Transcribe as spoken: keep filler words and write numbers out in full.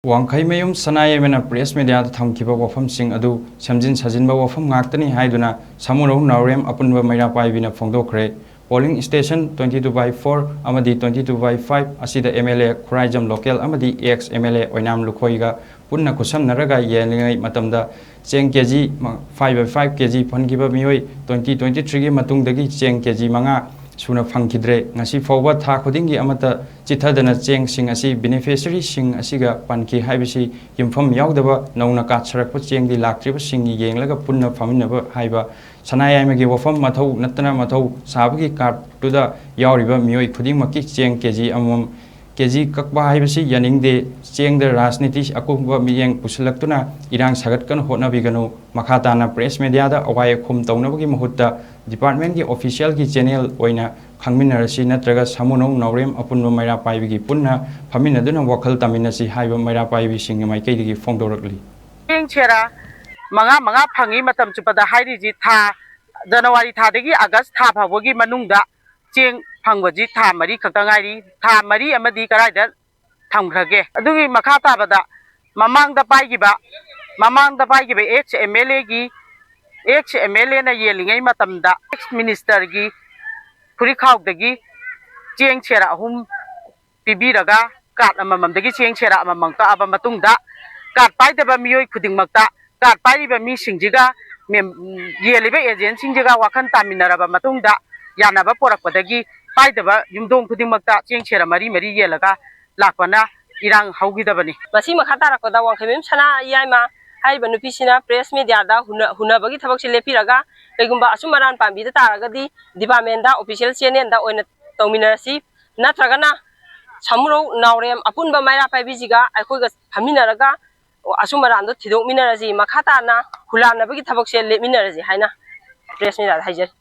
ꯋꯥꯡꯈꯩꯃꯌꯨꯝ ꯁꯅꯥꯌꯥꯏꯃꯅ press ꯃꯦꯗꯤꯌꯥꯗ ꯊꯝꯈꯤꯕ ꯋꯥꯐꯝꯁꯤꯡ ꯑꯗꯨ ꯁꯦꯝꯖꯤꯟ ꯁꯥꯖꯤꯟꯕ ꯋꯥꯐꯝ ꯉꯥꯛꯇꯅꯤ ꯍꯥꯏꯗꯨꯅ ꯁꯃꯨꯔꯧ ꯅꯥꯎꯔꯦꯝ ꯑꯄꯨꯟꯕ ꯃꯩꯔꯥ ꯄꯥꯏꯕꯤꯅ ꯐꯣꯡꯗꯣꯛꯈ꯭ꯔꯦ꯫ Polling station twenty two by four ꯑꯃꯗꯤ twenty two by five ꯑꯁꯤꯗ M L A Khuraijam local ꯑꯃꯗꯤ ex M L A ꯑꯣꯏꯅꯥꯝ ꯂꯨꯈꯣꯏꯒ ꯄꯨꯟꯅ ꯈꯨꯠꯁꯝꯅꯔꯒ ꯌꯦꯡꯂꯤꯉꯩ ꯃꯇꯝꯗ ꯆꯦꯡ ꯀꯦ G five by five K G ꯐꯪꯈꯤꯕ ꯃꯤꯑꯣꯏ twenty twenty three ꯒꯤ ꯃꯇꯨꯡꯗꯒꯤ ꯆꯦꯡ ꯀꯦ ꯖꯤ ꯃꯉꯥ ꯁꯨꯅ ꯐꯪꯈꯤꯗ꯭ꯔꯦ꯫ ꯉꯁꯤ ꯐꯥꯎꯕ ꯊꯥ ꯈꯨꯗꯤꯡꯒꯤ ꯑꯃꯠꯇ ꯆꯤꯊꯗꯅ ꯆꯦꯡꯁꯤꯡ ꯑꯁꯤ beneficiary ꯁꯤꯡ ꯑꯁꯤꯒ ꯄꯟꯈꯤ ꯍꯥꯏꯕꯁꯤ ꯌꯨꯝꯐꯝ ꯌꯥꯎꯗꯕ ꯅꯧꯅ ꯀꯥꯠ ꯁꯥꯔꯛꯄ ꯆꯦꯡꯗꯤ ꯂꯥꯛꯇ꯭ꯔꯤꯕꯁꯤꯡꯒꯤ ꯌꯦꯡꯂꯒ ꯄꯨꯟꯅ ꯐꯝꯃꯤꯟꯅꯕ ꯍꯥꯏꯕ ꯁꯅꯥꯌꯥꯏꯃꯒꯤ ꯋꯥꯐꯝ ꯃꯊꯧ ꯅꯠꯇꯅ ꯃꯊꯧ ꯁꯥꯕꯒꯤ ꯀꯥꯔꯠꯇꯨꯗ ꯌꯥꯎꯔꯤꯕ ꯃꯤꯑꯣꯏ ꯈꯨꯗꯤꯡꯃꯛꯀꯤ ꯆꯦꯡ ꯀꯦ ꯖꯤ ꯑꯃꯃꯝ ꯀꯦ ꯖꯤ ꯀꯛꯄ ꯍꯥꯏꯕꯁꯤ ꯌꯥꯅꯤꯡꯗꯦ꯫ ꯆꯦꯡꯗ ꯔꯥꯖꯅꯤꯇꯤ ꯑꯀꯨꯞꯄ ꯃꯤꯠꯌꯦꯡ ꯄꯨꯁꯤꯜꯂꯛꯇꯨꯅ ꯏꯔꯥꯡ ꯁꯥꯒꯠꯀꯅꯨ ꯍꯣꯠꯅꯕꯤꯒꯅꯨ꯫ ꯃꯈꯥ ꯇꯥꯅ ꯄ꯭ꯔꯦꯁ ꯃꯦꯗꯤꯌꯥꯗ ꯑꯋꯥꯏ ꯑꯈꯨꯝ ꯇꯧꯅꯕꯒꯤ ꯃꯍꯨꯠꯇ ꯗꯤꯄꯥꯔꯠꯃꯦꯟꯒꯤ ꯑꯣꯐꯤꯁꯤꯌꯦꯜꯒꯤ ꯆꯦꯅꯦꯜ ꯑꯣꯏꯅ ꯈꯪꯃꯤꯟꯅꯔꯁꯤ, ꯅꯠꯇ꯭ꯔꯒ ꯁꯃꯨꯅꯧ ꯅꯥꯎꯔꯦꯝ ꯑꯄꯨꯟꯕ ꯃꯩꯔꯥ ꯄꯥꯏꯕꯒꯤ ꯄꯨꯟꯅ ꯐꯝꯃꯤꯟꯅꯗꯨꯅ ꯋꯥꯈꯜ ꯇꯥꯃꯤꯟꯅꯁꯤ ꯍꯥꯏꯕ ꯃꯩꯔꯥ ꯄꯥꯏꯕꯤꯁꯤꯡꯒꯤ ꯃꯥꯏꯀꯩꯗꯒꯤ ꯐꯣꯡꯗꯣꯔꯛꯂꯤ꯫ ꯆꯦꯡ ꯁꯦꯔ ꯃꯉꯥ ꯃꯉꯥ ꯐꯪꯉꯤ ꯃꯇꯝ ꯆꯨꯞꯄꯗ ꯍꯥꯏꯔꯤꯁꯤ ꯊꯥ ꯖꯅꯋꯥꯔꯤ ꯊꯥꯗꯒꯤ ꯑꯥꯒꯁ ꯊꯥ ꯐꯥꯎꯕꯒꯤ ꯃꯅꯨꯡꯗ ꯆꯦꯡ ꯐꯪꯕꯁꯤ ꯊꯥ ꯃꯔꯤ ꯈꯛꯇ ꯉꯥꯏꯔꯤ꯫ ꯊꯥ ꯃꯔꯤ ꯑꯃꯗꯤ ꯀꯗꯥꯏꯗ ꯊꯝꯈ꯭ꯔꯒꯦ? ꯑꯗꯨꯒꯤ ꯃꯈꯥ ꯇꯥꯕꯗ ꯃꯃꯥꯡꯗ ꯄꯥꯏꯈꯤꯕ, ꯃꯃꯥꯡꯗ ꯄꯥꯏꯈꯤꯕ ex M L A ꯒꯤ, ex M L A ꯅ ꯌꯦꯜꯂꯤꯉꯩ ꯃꯇꯝꯗ ex minister ꯒꯤ ꯐꯨꯔꯤꯠꯈꯥꯎꯗꯒꯤ ꯆꯦꯡ ꯁꯦꯔ ꯑꯍꯨꯝ ꯄꯤꯕꯤꯔꯒ ꯀꯥꯔꯠ ꯑꯃꯃꯝꯗꯒꯤ ꯆꯦꯡ ꯁꯦꯔ ꯑꯃꯃꯝ ꯀꯛꯑꯕ ꯃꯇꯨꯡꯗ ꯀꯥꯔꯠ ꯄꯥꯏꯗꯕ ꯃꯤꯑꯣꯏ ꯈꯨꯗꯤꯡꯃꯛꯇ ꯀꯥꯔꯠ ꯄꯥꯏꯔꯤꯕ ꯃꯤꯁꯤꯡꯁꯤꯒ ꯃꯦꯝ-, ꯌꯦꯜꯂꯤꯕ ꯑꯦꯖꯦꯟꯁꯤꯡꯁꯤꯒ ꯋꯥꯈꯜ ꯇꯥꯃꯤꯟꯅꯔꯕ ꯃꯇꯨꯡꯗ ꯌꯥꯅꯕ ꯄꯣꯔꯛꯄꯗꯒꯤ ꯄꯥꯏꯗꯕ ꯌꯨꯝꯊꯣꯡ ꯈꯨꯗꯤꯡꯃꯛꯇ ꯆꯦꯡ ꯁꯦꯔ ꯃꯔꯤ ꯃꯔꯤ ꯌꯦꯜꯂꯒ ꯂꯥꯛꯄꯅ ꯏꯔꯥꯡ ꯍꯧꯈꯤꯗꯕꯅꯤ꯫ ꯃꯁꯤ ꯃꯈꯥ ꯇꯥꯔꯛꯄꯗ ꯋꯥꯡꯈꯩꯃꯌꯨꯝ ꯁꯅꯥ ꯌꯥꯏꯃ ꯍꯥꯏꯔꯤꯕ ꯅꯨꯄꯤꯁꯤꯅ ꯄ꯭ꯔꯦꯁ ꯃꯦꯗꯤꯌꯥꯗ ꯍꯨꯟꯅ-, ꯍꯨꯟꯅꯕꯒꯤ ꯊꯕꯛꯁꯦ ꯂꯦꯞꯄꯤꯔꯒ ꯀꯩꯒꯨꯝꯕ ꯑꯆꯨꯝ ꯑꯔꯥꯟ ꯄꯥꯝꯕꯤꯗ ꯇꯥꯔꯒꯗꯤ ꯗꯤꯄꯥꯔꯠꯃꯦꯟꯗ ꯑꯣꯐꯤꯁꯤꯌꯦꯜ ꯆꯦꯅꯦꯜꯗ ꯑꯣꯏꯅ ꯇꯧꯃꯤꯟꯅꯔꯁꯤ, ꯅꯠꯇ꯭ꯔꯒꯅ ꯁꯃꯨꯔꯧ ꯅꯥꯎꯔꯦꯝ ꯑꯄꯨꯟꯕ ꯃꯩꯔꯥ ꯄꯥꯏꯕꯤꯁꯤꯒ ꯑꯩꯈꯣꯏꯒ ꯐꯝꯃꯤꯟꯅꯔꯒ ꯑꯆꯨꯝ ꯑꯔꯥꯟꯗꯣ ꯊꯤꯗꯣꯛꯃꯤꯟꯅꯔꯁꯤ, ꯃꯈꯥ ꯇꯥꯅ ꯍꯨꯜꯂꯥꯟꯅꯕꯒꯤ ꯊꯕꯛꯁꯦ ꯂꯦꯞꯃꯤꯟꯅꯔꯁꯤ ꯍꯥꯏꯅ ꯄ꯭ꯔꯦꯁ ꯃꯦꯗꯤꯌꯥꯗ ꯍꯥꯏꯖꯔꯤ꯫